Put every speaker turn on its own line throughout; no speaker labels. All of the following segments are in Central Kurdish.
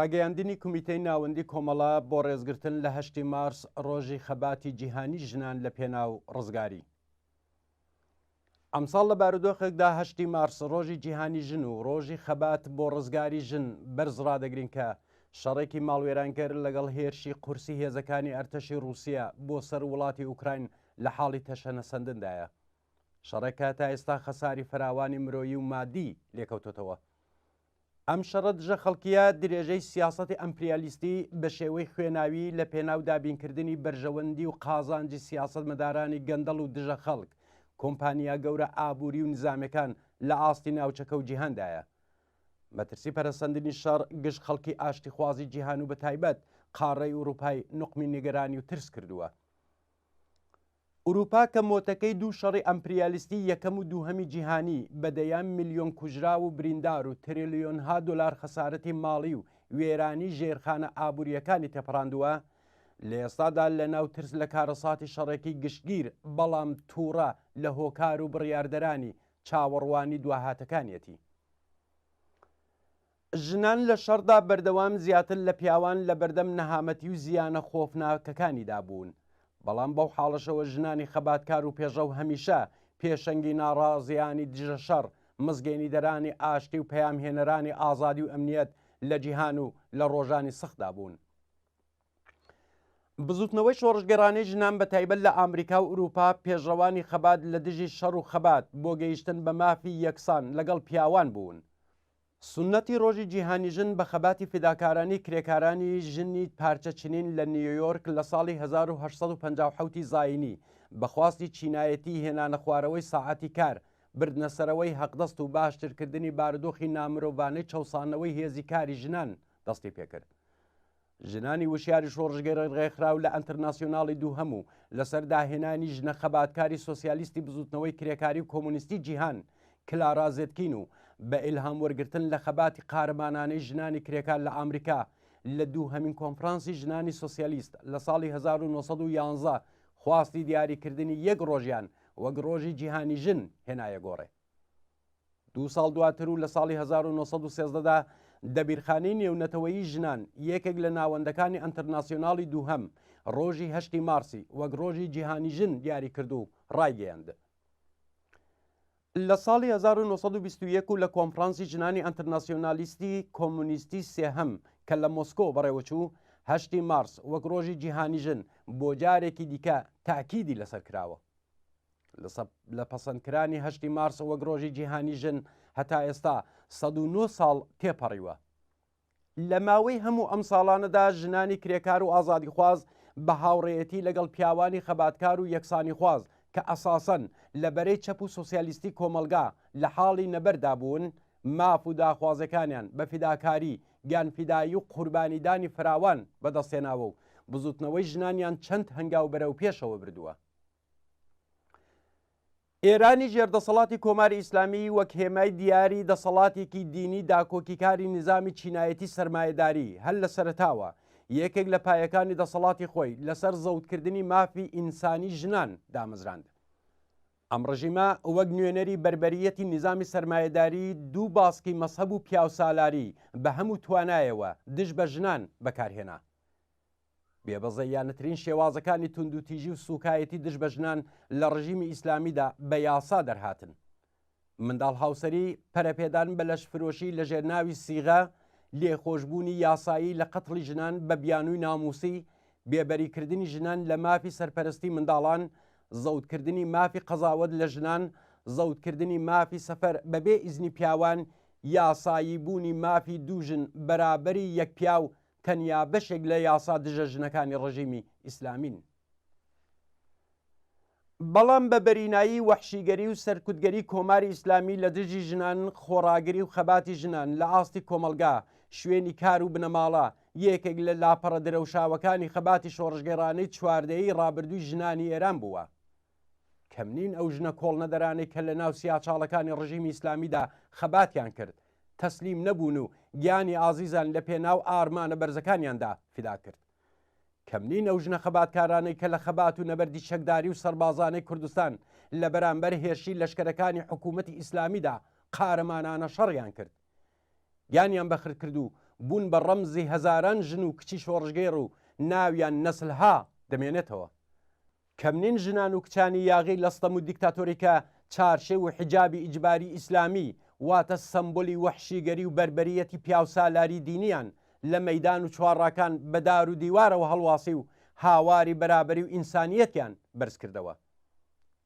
ڕاگەیاندنی کومیتەی ناوەندی کۆمەڵە بۆ ڕێزگرتن لە هەشتی مارس ڕۆژی خەباتی جیهانی ژنان لە پێناو ڕزگاری. ئەمساڵ لە بارودۆخێکدا هەشتی مارس ڕۆژی جیهانی ژن و ڕۆژی خەبات بۆ ڕزگاری ژن بەرز ڕادەگرین کە شەڕێکی ماڵوێرانکەر لەگەڵ هێرشی قورسی هێزەکانی ئەرتەشی ڕووسیە بۆ سەر وڵاتی ئوکراین لە حاڵی تەشەنەسەندندایە. شەڕێک کە تا ئێستا خەساری فراوانی مرۆیی و مادی لێکەوتۆتەوە. ئەم شەڕە دژە خەڵکییە درێژەی سیاسەتی ئەمپریالیستی بە شێوەی خوێناوی لە پێناو دابینکردنی بەرژەوەندی و قازانجی سیاسەتمەدارانی گەندەڵ و دژە خەڵک، کۆمپانیا گەورە ئابووری و نیزامیەکان لە ئاستی ناوچەکە و جیهاندایە. مەترسی پەرەسەندنی شەڕ گشت خەڵکی ئاشتیخوازی جیهان و بەتایبەت قاڕەی ئورووپای نوقمی نیگەرانی و ترس کردووە. ئورووپا کە مۆتەکەی دوو شەڕی ئەمپریالیستی یەکەم و دووهەمی جیهانی بە دەیان میلیۆن کوژراو و بریندار و تریلیۆنها دۆلار خەسارەتی ماڵی و وێرانی ژێرخانە ئابوورییەکانی تێپەڕاندووە، لە ئێستادا لە ناو ترس لە کارەساتی شەڕێکی گشتگیر بەڵام تووڕە لە هۆکار و بڕیاردەرانی چاوەڕوانی دواهاتەکانیەتی. ژنان لە شەڕدا بەردەوام زیاتر لە پیاوان لە بەردەم نەهامەتی و زیانە خۆفناکەکانیدا بوون، بەڵام بەو حاڵەشەوە ژنانی خەباتکار و پێشڕەو هەمیشە پێشەنگی ناڕازیانی دژە شەڕ، مزگێنیدەرانی ئاشتی و پەیامهێنەرانی ئازادی و ئەمنیەت لە جیهان و لە ڕۆژانی سەختدا بوون. بزوتنەوەی شۆڕشگێڕانەی ژنان بە تایبەت لە ئامریکا و ئورووپا پێشڕەوانی خەبات لە دژی شەڕ و خەبات بۆ گەیشتن بە مافی یەکسان لەگەڵ پیاوان بوون. سوننەتی ڕۆژی جیهانی ژن بە خەباتی فیداکارانی کرێکارانی ژنی پارچە چنین لە نیویۆرک لە ساڵی 1857 ی زایینی بە خواستی چینایەتی هێنانەخوارەوەی ساعەتی کار، بردنەسەرەوەی هەقدەست و باشترکردنی بارودۆخی نامرۆڤانەی چەوساندنەوەی هێزی کاری ژنان دەستی پێکرد. ژنانی وشیاری شۆڕشگێڕی ڕێکخراو لە ئەنترناسیۆناڵی دووهەم و لەسەر داهێنانی ژنە خەباتکاری سۆسیالیستی بزووتنەوەی کرێکاری و کۆمۆنیستی جیهان کلارا زێتکین و بە ئیلهام وەرگرتن لە خەباتی قارەمانانەی ژنانی کرێکار لە ئامریکا لە دووهەمین کۆنفرانسی ژنانی سۆسیالیست لە ساڵی 1911 خواستی دیاریکردنی یەک ڕۆژیان وەک ڕۆژی جیهانی ژن هێنایە گۆڕێ. دوو ساڵ دواتر و لە ساڵی 1913 دا دەبیرخانەی نێونەتەوەیی ژنان یەکێک لە ناوەندەکانی ئەنتەرناسیۆناڵی دووهەم ڕۆژی هەشتی مارسی وەک ڕۆژی جیهانی ژن دیاری کرد و ڕایگەیاند. لە ساڵی 1921 و لە کۆنفرانسی ژنانی ئەنتەرناسیۆنالیستی کۆمۆنیستی سێهەم کە لە مۆسکۆ بەڕێوەچوو، هەشتی مارس وەک ڕۆژی جیهانی ژن بۆ جارێکی دیکە تاکیدی لەسەر کراوە. لە پەسەندکرانی هەشتی مارس وەک ڕۆژی جیهانی ژن هەتا ئێستا 109 ساڵ تێپەڕیوە. لە ماوەی هەموو ئەم ساڵانەدا ژنانی کرێکار و ئازادیخواز بە هاوڕێیەتی لەگەڵ پیاوانی خەباتکار و یەکسانیخواز کە ئەساسەن لە بەرەی چەپ و سۆسیالیستی کۆمەڵگا لە حاڵی نەبەردا بوون، ماف و داخوازەکانیان بە فیداکاری، گیانفیدایی و قوربانیدانی فراوان بەدەستهێناوە و بزوتنەوەی ژنانیان چەند هەنگاو بەرەو پێشەوە بردووە. ئێرانی ژێردەسەڵاتی کۆماری ئیسلامی وەک هێمای دیاری دەسەڵاتێکی دینی داکۆکیکاری نیزامی چینایەتی سەرمایەداری هەر لە سەرەتاوە یەکێک لە پایەکانی دەسەڵاتی خۆی لەسەر زەوتکردنی مافی ئینسانی ژنان دامەزراند. ئەم ڕژیمە وەک نوێنەری بەربەریەتی نیزامی سەرمایەداری دوو باسکی مەزهەب و پیاوسالاری بە هەموو توانایەوە دژ بە ژنان بەکارهێنا. بێبەزەییانەترین شێوازەکانی توندوتیژی و سووکایەتی دژ بە ژنان لە ڕژیمی ئیسلامیدا بە یاسا دەرهاتن. منداڵ هاوسەری، پەرەپێدان بە لەشفرۆشی لەژێر ناوی سیغە، لێخۆشبوونی یاسایی لە قەتڵی ژنان بە بیانووی نامووسی، بێبەریکردنی ژنان لە مافی سەرپەرستی منداڵان، زەوتکردنی مافی قەزاوەت لە ژنان، زەوتکردنی مافی سەفەر بەبێ ئیزنی پیاوان، یاسایی بوونی مافی دوو ژن بەرابەری یەک پیاو تەنیا بەشێک لە یاسا دژە ژنەکانی ڕژیمی ئیسلامین. بەڵام بە بەرینایی وەحشیگەری و سەرکوتگەری کۆماری ئیسلامی لە دژی ژنان، خۆڕاگری و خەباتی ژنان لە ئاستی کۆمەڵگا، شوێنی کار و بنەماڵە، یەکێک لە لاپەڕە درەوشاوەکانی خەباتی شۆڕشگێڕانەی چواردەیەی ڕابردووی ژنانی ئێران بووە. کەم نین ئەو ژنە کۆڵنەدەرانەی کە لە ناو سیاچاڵەکانی ڕژیمی ئیسلامیدا خەباتیان کرد، تەسلیم نەبوون و گیانی ئازیزان لە پێناو ئارمانە بەرزەکانیاندا فیدا کرد. کەم نین ئەو ژنە خەباتکارانەی کە لە خەبات و نەبەردی چەکداری و سەربازانەی کوردستان لە بەرامبەر هێرشی لەشکەرەکانی حکوومەتی ئیسلامیدا قارەمانانە شەڕیان کرد. گیانیان بەخت کرد و بوون بە ڕەمزی هەزاران ژن و کچی شۆڕشگێڕ و ناویان نەسلها دەمێنێتەوە. کەم نین ژنان و کچانی یاغی لە ستەم و دیکتاتۆری کە چارشێو و حیجابی ئیجباری ئیسلامی واتە سەمبولی وەحشیگەری و بەربەریەتی پیاوسالاری دینیان لە مەیدان و چوارڕاکان بە دار و دیوارەوە هەڵواسی و هاواری بەرابەری و ئینسانیەتیان بەرز کردەوە.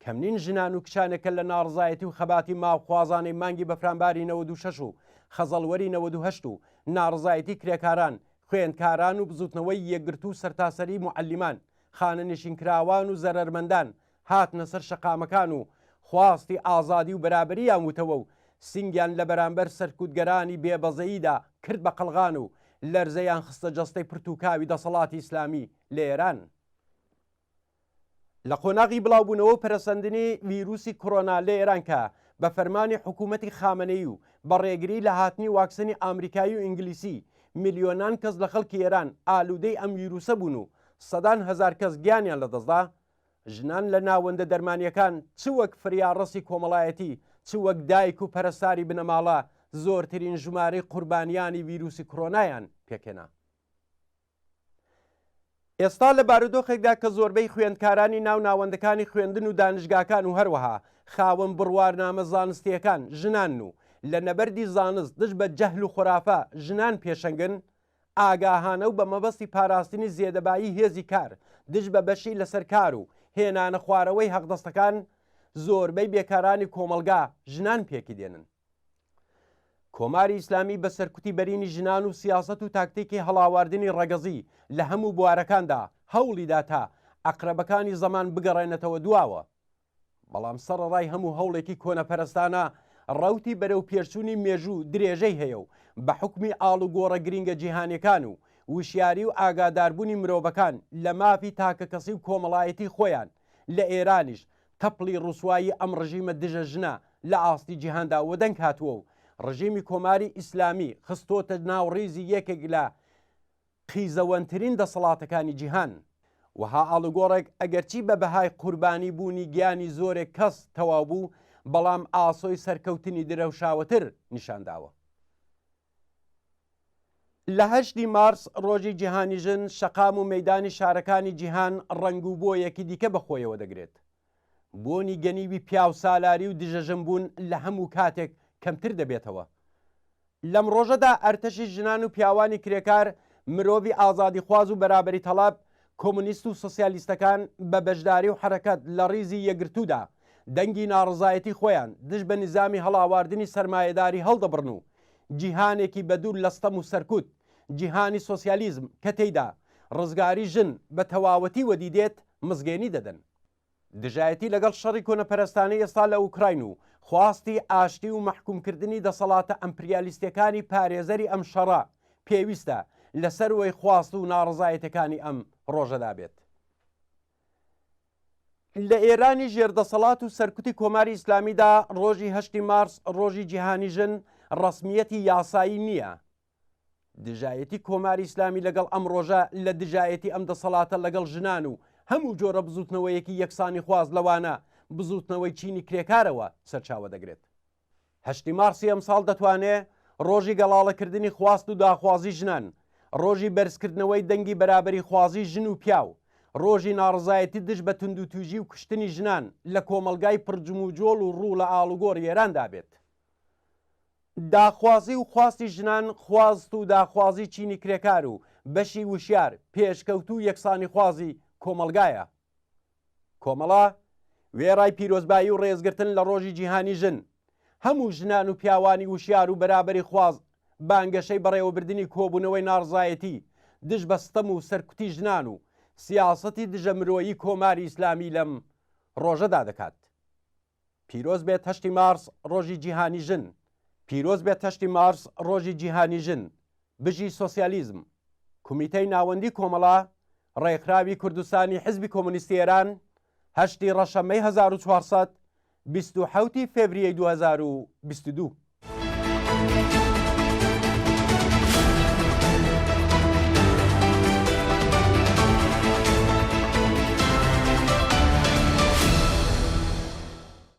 کەم نین ژنان و کچانێک کە لە ناڕزایەتی و خەباتی مافخوازانەی مانگی بەفرانباری 96 و خەزەڵوەری 98 و ناڕزایەتی کرێکاران، خوێندکاران و بزوتنەوەی یەکگرتوو و سەرتاسەری موعەلیمان، خانەنشینکراوان و زەرەرمەندان هاتنە سەر شەقامەکان و خواستی ئازادی و بەرابەرییان وتەوە و سینگیان لە بەرامبەر سەرکوتگەرانی بێ بەزەییدا کرد بە قەڵغان و لەرزەیان خستە جەستەی پرتوکاوی دەسەڵاتی ئیسلامی لە ئێران. لە قۆناغی بڵاوبوونەوە و پەرەسەندنی ویروسی کۆرۆنا لە ئێران کە بە فەرمانی حکوومەتی خامەنەیی و بە ڕێگری لە هاتنی واکسەنی ئامریکایی و ئینگلیسی ملیۆنان کەس لە خەڵکی ئێران ئالوودەی ئەم ویروسە بوون و سەدان هەزار کەس گیانیان لەدەستدا، ژنان لە ناوەندە دەرمانییەکان چ وەک فریاڕەسی کۆمەڵایەتی چ وەک دایک و پەرستاری بنەماڵە زۆرترین ژمارەی قوربانیانی ویروسی کرۆنایان پێکهێنا. ئێستا لە بارودۆخێکدا کە زۆربەی خوێندکارانی ناو ناوەندەکانی خوێندن و دانشگاکان و هەروەها خاوەن بڕوارنامە زانستییەکان ژنانن و لە نەبەردی زانست دژ بە جەهل و خورافە ژنان پێشەنگن، ئاگاهانە و بە مەبەستی پاراستنی زێدەبایی هێزی کار دژ بە بەشی لەسەر کار و هێنانە خوارەوەی هەقدەستەکان، زۆربەی بێکارانی کۆمەڵگا ژنان پێکی دێنن. کۆماری ئیسلامی بە سەرکوتی بەرینی ژنان و سیاسەت و تاکتیکی هەڵاواردنی ڕەگەزی لە هەموو بوارەکاندا هەوڵی دا تا عەقرەبەکانی زەمان بگەڕێنێتەوە دواوە. بەڵام سەڕەڕای هەموو هەوڵێکی کۆنەپەرستانە، ڕەوتی بەرەو پێشچوونی مێژوو درێژەی هەیە و بە حوکمی ئاڵوگۆڕە گرینگە جیهانیەکان و وشیاری و ئاگاداربوونی مرۆڤەکان لە مافی تاکەکەسی و کۆمەڵایەتی خۆیان لە ئێرانیش تەپڵی ڕوسوایی ئەم ڕژیمە دژە ژنە لە ئاستی جیهاندا وەدەنگ هاتووە و ڕژیمی کۆماری ئیسلامی خستۆتە ناو ڕیزی یەکێک لە قیزەوەنترین دەسەڵاتەکانی جیهان. وەها ئاڵوگۆڕێک ئەگەرچی بە بەهای قوربانی بوونی گیانی زۆرێک کەس تەواو بوو، بەڵام ئاسۆی سەرکەوتنی درەوشاوەتر نیشان داوە. لە هەشتی مارس ڕۆژی جیهانی ژن، شەقام و مەیدانی شارەکانی جیهان ڕەنگ و بۆیەکی دیکە بە خۆیەوە دەگرێت. بۆنی گەنیوی پیاوسالاری و دژەژن بوون لە هەموو کاتێک کەمتر دەبێتەوە. لەم ڕۆژەدا ئەرتەشی ژنان و پیاوانی کرێکار، مرۆڤی ئازادیخواز و بەرابەری تەڵەب، کۆمۆنیست و سۆسیالیستەکان بە بەشداری و حەرەکەت لە ڕیزی یەکگرتوودا دەنگی ناڕەزایەتی خۆیان دژ بە نیزامی هەڵاواردنی سەرمایەداری هەڵدەبڕن و جیهانێکی بەدوور لە ستەم و سەرکوت، جیهانی سۆسیالیزم کە تێیدا ڕزگاری ژن بە تەواوەتی وەدی دێت، مزگێنی دەدەن. دژایەتی لەگەڵ شەڕی کۆنەپەرستانەی ئێستا لە ئوکراین و خواستی ئاشتی و مەحکومکردنی دەسەڵاتە ئەمپریالیستیەکانی پارێزەری ئەم شەڕە پێویستە لە سەروەی خواست و ناڕەزایەتەکانی ئەم ڕۆژەدا بێت. لە ئێرانی ژێردەسەڵات و سەرکوتی کۆماری ئیسلامیدا ڕۆژی هەشتی مارس ڕۆژی جیهانی ژن ڕەسمیەتی یاسایی نییە. دژایەتی کۆماری ئیسلامی لەگەڵ ئەم ڕۆژە لە دژایەتی ئەم دەسەڵاتە لەگەڵ ژنان و هەموو جۆرە بزووتنەوەیەکی یەکسانیخواز لەوانە بزووتنەوەی چینی کرێکارەوە سەرچاوە دەگرێت. هەشتی مارسی ئەمساڵ دەتوانێ ڕۆژی گەڵاڵەکردنی خواست و داخوازی ژنان، ڕۆژی بەرزکردنەوەی دەنگی بەرابەریخوازی ژن و پیاو، ڕۆژی ناڕەزایەتی دژ بە توندوتیژی و کوشتنی ژنان لە کۆمەڵگای پڕجموجۆڵ و ڕوو لە ئاڵوگۆڕی ئێراندا بێت. داخوازی و خواستی ژنان خواست و داخوازی چینی کرێکار و بەشی وشیار، پێشکەوتوو و یەکسانیخوازی کۆمەڵگایە. کۆمەڵە، وێڕای پیرۆزبایی و ڕێزگرتن لە ڕۆژی جیهانی ژن، هەموو ژنان و پیاوانی وشیار و بەرابەریخواز بانگەشەی بەڕێوەبردنی کۆبوونەوەی ناڕزایەتی دژ بە ستەم و سەرکوتی ژنان و سیاسەتی دژە مرۆیی کۆماری ئیسلامی لەم ڕۆژەدا دەکات. پیرۆز بێت هەشتی مارس ڕۆژی جیهانی ژن پیرۆز بێت هەشتی مارس ڕۆژی جیهانی ژن بژی سۆسیالیزم کومیتەی ناوەندی کۆمەڵە ڕێکخراوی کوردستانی حزبی کۆمۆنیستی ئێران هەشتی ڕەشەمەی 1400 27 فێڤریەی 2022.